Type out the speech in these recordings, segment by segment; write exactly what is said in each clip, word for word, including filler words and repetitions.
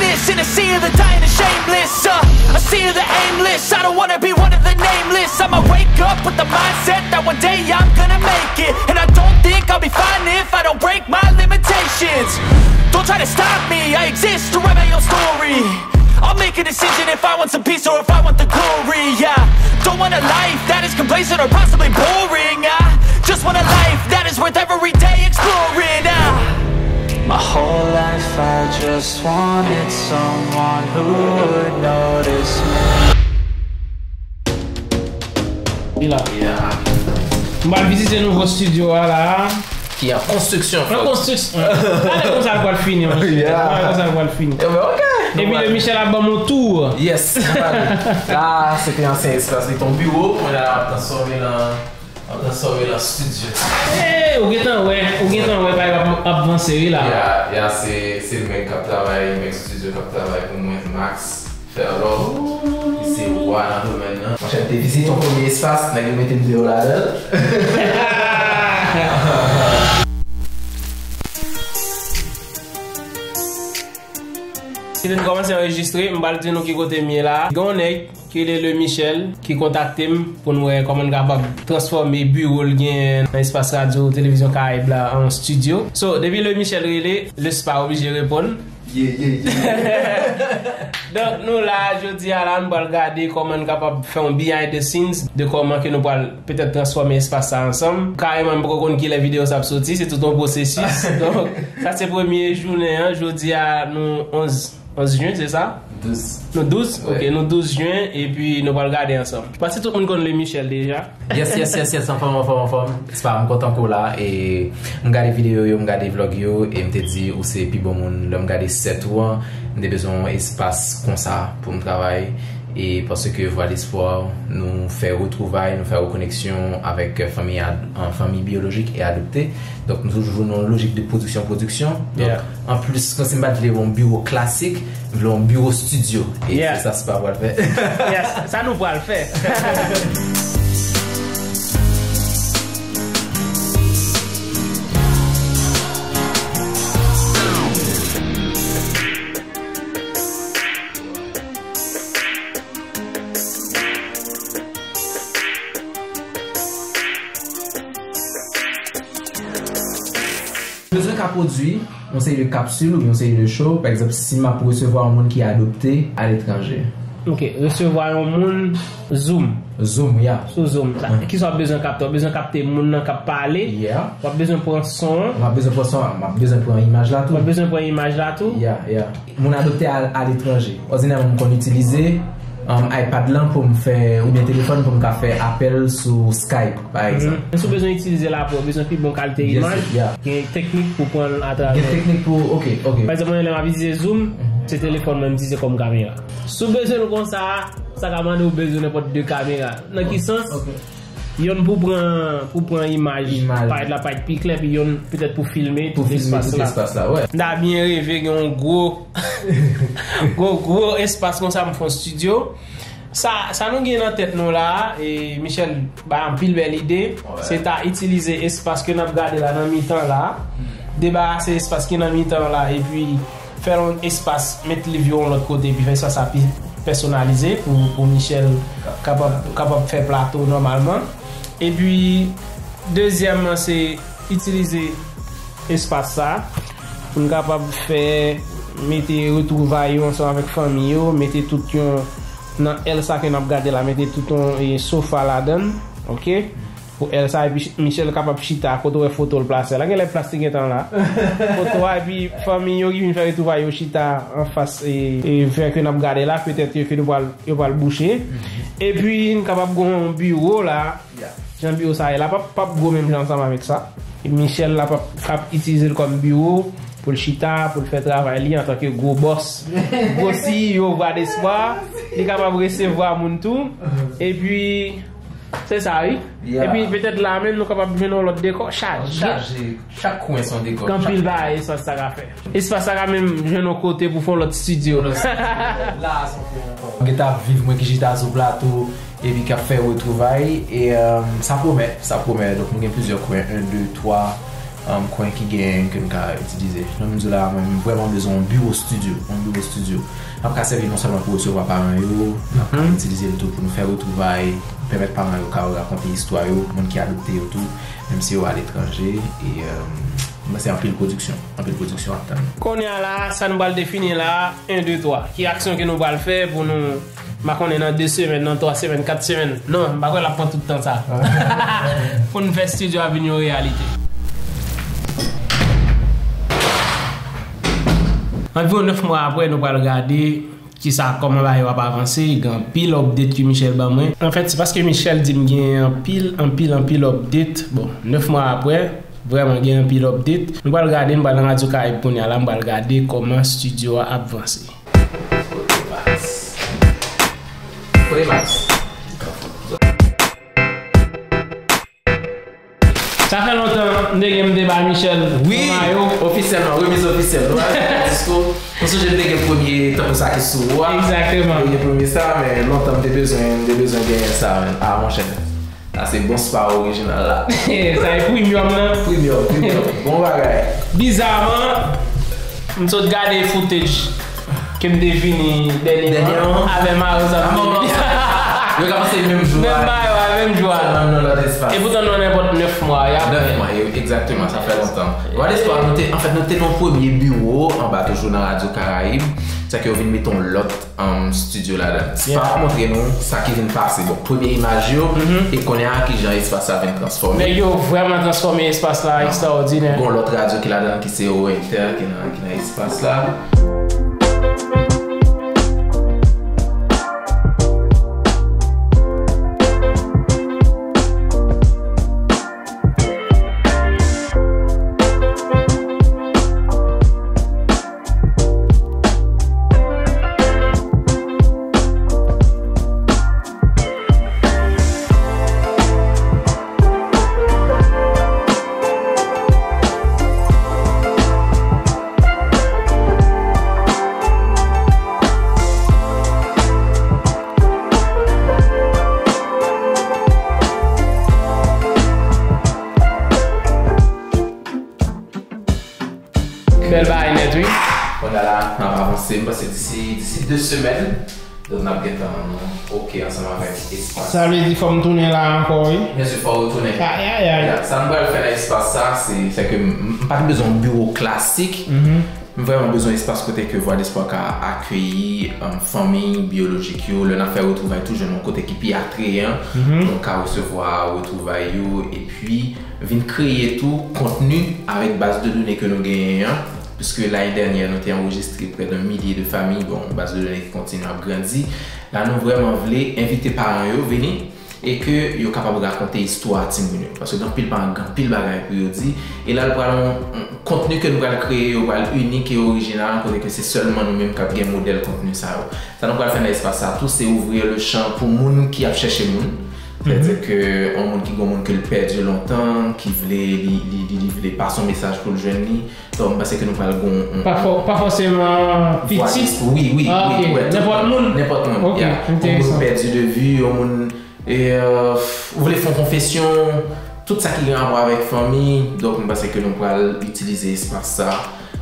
This in a sea of the dying and shameless. Uh, a sea of the aimless. I don't wanna be one of the nameless. I'ma wake up with the mindset that one day I'm gonna make it. And I don't think I'll be fine if I don't break my limitations. Don't try to stop me, I exist to write my own story. I'll make a decision if I want some peace or if I want the glory. Yeah, don't want a life that is complacent or possibly boring. I just want a life that is worth every day exploring. I My whole life I just wanted someone who would notice me. Li la. Yeah. M pral vizite nouvo estidyo a la. Ki an konstriksyon. An konstriksyon. Gade konsa l pral fini, monchè. Yeah. Gade konsa l pral fini. Yo, men ok. Epi le Michel ap ban m yon tou. Yes. La, se te ansyen espas, li te yon biwo. Kounye a ap transfòme l an Ap transfòme l an estidyo. Hey, ou gentan wè, ou gentan wè bagay ap, ap vanse wi la. Ya, ya, se, se Meg k ap travay, Meg Studio k ap travay pou mwen, Max Ferlor, ki se wa nan domèn nan. Monchè, m te vizite yon premye espas, nèg yo mete m deyò ladan l. Si nou kòmanse anrejistre, m pral di nou ki kote m ye la. Gen yon nèg ki rele Le Michel, ki kontakte m pou n wè kòman n kapab transfòme biwo l genyen nan espas radyo televizyon Karayib la an estidyo. So, depi Le Michel rele, Lus pa oblije reponn. Yeah, yeah, yeah. Donk, nou la, jodi a la, nou pral gade kòman n kapab fè yon behind the scenes de kòman ke nou pral petèt transfòme espas sa ansanm. Kareman, m poko konn kilè videyo sa ap soti, se tout yon pwosesis. Donk, sa se premye jounen an, jodi a, nou onz. Onz jen, se sa? Douz. Nou douz? Wi. Ok, nou douz jen, epi nou pral gade ansanm. Paske tout moun konn Le Michel deja. Yes, yes, yes, yes, anfòm, anfòm, anfòm. Se pa, m kontan ke w la, e m gade videyo yo, m gade vlog yo, e m te di ou se pi bon moun. Lè m gade sèt ou an, m te bezwen yon espas konsa pou m travay. E paske Voix d'Espoir, nou fè retwouvay, nou fè rekoneksyon avèk fanmi ad-, an, fanmi biyolojik e adopte. Donk, nou toujou nan yon lojik de pwodiksyon, pwodiksyon. Donk, yeah. Anplis, kòm si m pa t vle yon biwo klasik, m vle yon biwo estidyo. E yeah. Se sa, se pa pral fè. Yes, sa nou pral fè. Bezwen ka pwodui yon seri de kapsil oubyen yon seri de show, pa egzanp, si m ap resevwa yon moun ki adopte aletranje. Ok, resevwa yon moun Zoom. Zoom, ya. Sou Zoom. Sa, mhm. Kisa w ap bezwen kapte? W ap bezwen kapte moun nan k ap pale. Yeah. W ap bezwen pran son an. M ap bezwen pran son an. M ap bezwen pran imaj la tou. W ap bezwen pran imaj la tou. Ya, ya. Moun adopte a, aletranje. Òdinèman, m konn itilize, um, iPad lan pou m fè, oubyen telefòn pou m ka fè apèl sou Skype, pa egzanp. Mhm. Men si w bezwen itilize lapwè, w bezwen pi bon kalite imaj, gen teknik pou pran l atravè. Gen teknik pou, ok, ok. Pa egzanp, mwen, lè m ap itilize Zoom, mhm, se telefòn mwen m itilize kòm kamera. Si w bezwen l konsa, sa ka mande w bezwen nenpòt de kamera. Nan ki sans? Ok. Yonn pou pran, pou pran imaj, imaj. Parèt la parèt pi klè, epi yonn petèt pou filme tout espas la. Pou filme tout espas la, wè. M ta byen reve gen yon gwo, gwo, gwo espas konsa, m fè yon estidyo. Sa, sa nou gen nan tèt nou la, e Michel bay anpil bèl ide, wè. Se ta itilize espas ke n ap gade la nan mitan la, hmm, debarase espas ki nan mitan la, epi fè l yon espas, met liv yo yon lòt kote, epi fè espas sa pi pèsonalize pou, pou Michel kapab, kapab fè plato nòmalman. Epi, dezyèmman, se itilize espas sa pou n kapab fè, mete retwouvay yo ansanm avèk fanmi yo, mete tout yon, nan èl sa ke n ap gade la, mete tout yon, e, sofa ladan l, ok? Pou èl sa, epi Michel kapab chita kote w wè foto l plase la. Genlè plas li gentan la. Foto a, epi fanmi yo ki vin fè retwouvay yo chita anfas, e, e vè ke n ap gade la, petèt yo ke nou pral, yo pral bouche. Mhm. Epi n kapab gen yon biwo la. Ya. Jan biwo sa ye la, p ap, p ap gwo menm jan ansanm avèk sa. E Michel la p ap, p ap itilize l kòm biwo pou l chita, pou l fè travay li antanke gwo bòs. Gwo C E O Voix d'Espoir. Li kapab resevwa moun tou. Mhm. Epi, Se sa, wi. Yeah. Epi petèt la menm nou kapab jwenn yon lòt dekò chaje. Chaje. Chak kwen se yon dekò. Gen anpil bagay espas sa ka fè. Espas sa ka menm jwenn yon kote pou fè yon lòt estidyo. Yon lòt estidyo. La, se yon fè ankò. Gen ta viv mwen ki chita sou plato, epi k ap fè retwouvay. E, euh, sa pwomèt, sa pwomèt. Donk, nou gen plizyè kwen. En, de, twa, um, kwen ki genyen ke m ka itilize. Jan m di w la, mwen, m vrèman bezwen yon biwo estidyo, yon biwo estidyo. M ap ka sèvi non sèlman pou resevwa paran yo, m ap ka itilize l tou pou nou fè retwouvay, pèmèt paran yo ka rakonte istwa yo, moun ki adopte yo tou, menm si yo aletranje. E, um, mwen, se anpil pwodiksyon, anpil pwodiksyon ap tann. Kounye a la, sa nou pral defini la, en, de, twa. Ki aksyon ke nou pral fè pou nou, m pa konnen, nan de semèn, nan twa semèn, kat semèn. Non, m pa kwè l ap pran tout tan sa. Pou n fè estidyo a vin yon reyalite. Anviwon nèf mwa apre, nou pral gade kisa, kòman bagay yo ap avanse, gen anpil update ke Michel ban mwen. Anfèt, se paske Michel di m gen anpil, anpil, anpil update. Bon, nèf mwa apre, vrèman gen anpil update. Nou pral gade, m pral nan Radyo Karayib kounye a la, m pral gade kòman estidyo a ap vanse. Kote Max? Kote Max? Sa fè lontan m te gen m te bay Michel yon mayo. Wi, ofisyèlman, remiz ofisyèl. Nou al fè yon disko. M sonje m te gen premye, tankou sa ki sou ou a. Egzakteman. M te gen premye sa, men lontan m te bezwen, m te bezwen genyen sa, men. A, monchè. Sa se bon spa orijinal la. Sa e premium nan. Premium, premium. Bon bagay. Bizaman, m sot gade footage ke m te vini dènyèman avè mayo sa m te vini. Yo ka panse menm jou a. Menm mayo a, menm jou a. Sèlman nan lòt espas. E poutan nou nan nenpòt nèf mwa, y ap nèf mwa, e, egzakteman, sa fè lontan. Vwa Despwa, nou te, anfèt, nou te nan yon premye biwo anba toujou nan Radyo Karayib. Sa ke yo vin mete yon lòt, um, estidyo ladan. Spa ap montre nou sa ki vin pase. Bon, premye imaj yo, e kounye a ki jan espas la vin transfòme. Nèg yo vrèman transfòme espas la, ekstraòdinè. Gon lòt radyo ki ladan ki se O Inter ki nan, ki nan espas la. Bèl bagay nèt, wi. Kounye a la, n ap avanse. M panse disi, disi de semèn, donk n ap gentan oke ansanm avèk espas. Sa vle di fò m tounen la ankò, wi. Byen si, fò w retounen. Ay, ay, ay. Ya, sa m pral fè nan espas sa, se, se ke m, m pa t bezwen yon biwo klasik. M vrèman bezwen espas kote ke Vwa Despwa ka akeyi, um, fanmi byolojik yo. Lè n ap fè retwouvay, toujou nan yon kote ki pi atreyan. Pou nou ka resevwa retwouvay yo, epi vin kreye tou kontni avèk baz de done ke nou genyen an, piske lane dènyè, nou te anrejistre près d'un millier de familles, bon, baz de done ki kontinye ap grandi. La, nou vrèman vle envite paran yo vini e ke yo kapab rakonte istwa timoun yo. Paske gen anpil paran, gen anpil bagay pou yo di. E la, l pral yon, yon kontni ke nou pral kreye, yo pral inik e orijinal, kote ke se sèlman nou menm k ap gen modèl kontni sa yo. Sa nou pral fè nan espas sa tou, se ouvrir le champ pou moun ki ap chèche moun. Sètadi ke yon moun ki gen yon moun ke l pèdi lontan, ki vle, li, li, li, li vle pase yon mesaj pou l jwenn li. Donk, m panse ke nou pral gon yon... Pa fò, pa fòseman pitit? Wi, wi, wi, wi, nenpòt moun. Nenpòt moun, ya. Yon moun ou pèdi de vi, yon moun, e, euh, ou vle fè yon konfesyon, tout sa ki gen rapò avèk fanmi. Donk, m panse ke nou pral itilize espas sa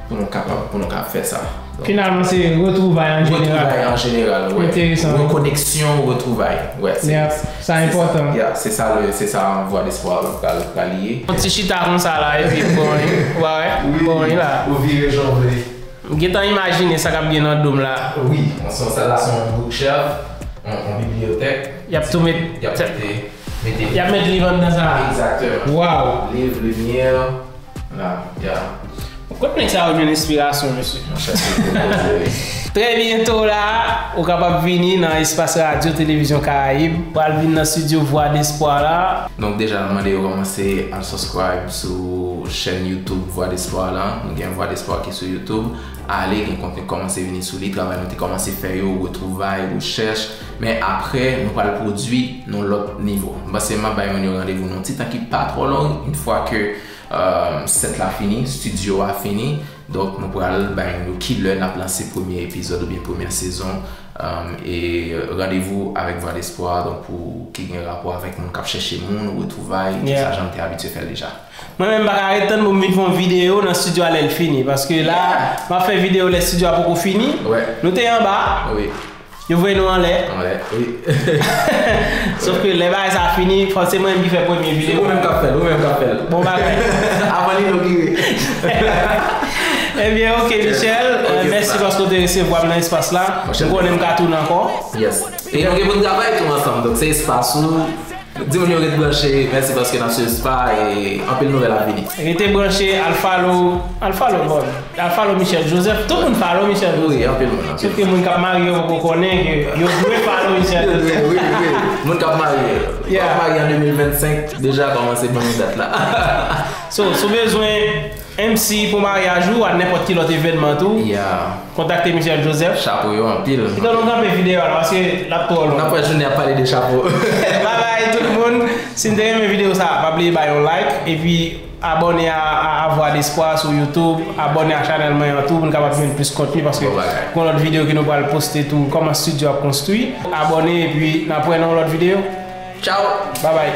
pou nou kapab, pou nou kapab fè sa. Finalman, se retwouvay an jeneral. Retwouvay an jeneral, wi. Enteresan. Rekoneksyon, retwouvay. Wi, se, sa enpòtan. Ya, se sa, se sa Vwa Despwa pral, pral ye. Yon ti chita konsa la, epi bon, wi, ou pa wè? Bon, wi la. Ou vire jan w vle. M gentan imajine sa k ap gen nan do m la. Wi, se yon sal la, se yon bookshelf, yon, yon bibliyotèk. Y ap tou met, y ap mete, mete. Y ap met liv anndan sa. Egzakteman. Waw. Liv, limyè. La, ya. Kot nèg sa yo jwenn enspirasyon, mesye? Monchè, se gwo koze, wi. Trè byento la, ou kapab vini nan espas Radyo Televizyon Karayib. Pral vin nan estidyo Vwa Despwa la. Donk, deja, n ap mande yo kòmanse al subscribe sou chèn YouTube Vwa Despwa la. Nou gen Vwa Despwa ki sou YouTube. Ale, gen kontni k kòmanse vini sou li. Travay nou te kòmanse fè yo, retwouvay, rechèch. Men apre, nou pral pwodui nan lòt nivo. M panse m ap bay moun yo randevou nan yon ti tan ki pa twò long. Yon fwa ke Euh, sèt la fini, estidyo a fini. Donk, nou pral bay nou kilè n ap lanse premye epizòd oubyen premyè sezon. Um, e randevou avèk Vwa Despwa, donk, pou ki gen rapò avèk moun k ap chèche moun, retwouvay, tout sa, jan m te abitye fè l deja. Mwen menm, m pa ka ret tann pou m vin fè yon videyo nan estidyo a lè l fini, paske la, m ap fè videyo lè estidyo a poko fini. Nou te anba. Yo voye nou anlè. Anlè, wi. Sof ke lè bagay sa fini, fò se mwen menm ki fè premye videyo. Ou menm k ap fè l, ou menm k ap fè l. Bon bagay. Avan l inogire. Ebyen, ok, Michel, euh, mèsi paske w te resevwa m nan espas la. M konnen m ka tounen ankò. Yes. E nou gen pou n travay tou ansanm, donk se espas ou. Di moun yo ret branche, mèsi paske n ap swiv spa e anpil nouvèl ap vini. Rete branche, al follow, al follow, bon, al follow Michel Joseph, tout moun follow Michel Joseph. Wi, anpil moun. Sof ke moun k ap marye yo poko konnen ke yo dwe follow Michel Joseph. Wi, wi. Moun k ap marye yo. K ap marye an de mil vennsenk, deja kòmanse ban nou dat la. So, si w bezwen M C pou maryaj ou, a nenpòt ki lòt evènman tou, kontakte Michel Joseph. Chapo yo anpil. Kite nou kanpe videyo a la, paske l ap twò long. N ap pran jounen ap pale de chapo. Babay tout moun. Si n te renmen videyo sa, pa bliye bay yon like, epi abòne a, a, a Vwa Despwa sou YouTube, abòne a chanèl mwen an tou, pou n kapab jwenn plis kontni, paske gon lòt videyo ke nou pral poste tou, kòman estidyo ap konstwi. Abòne, epi n ap wè nan yon lòt videyo. Tchao. Babay.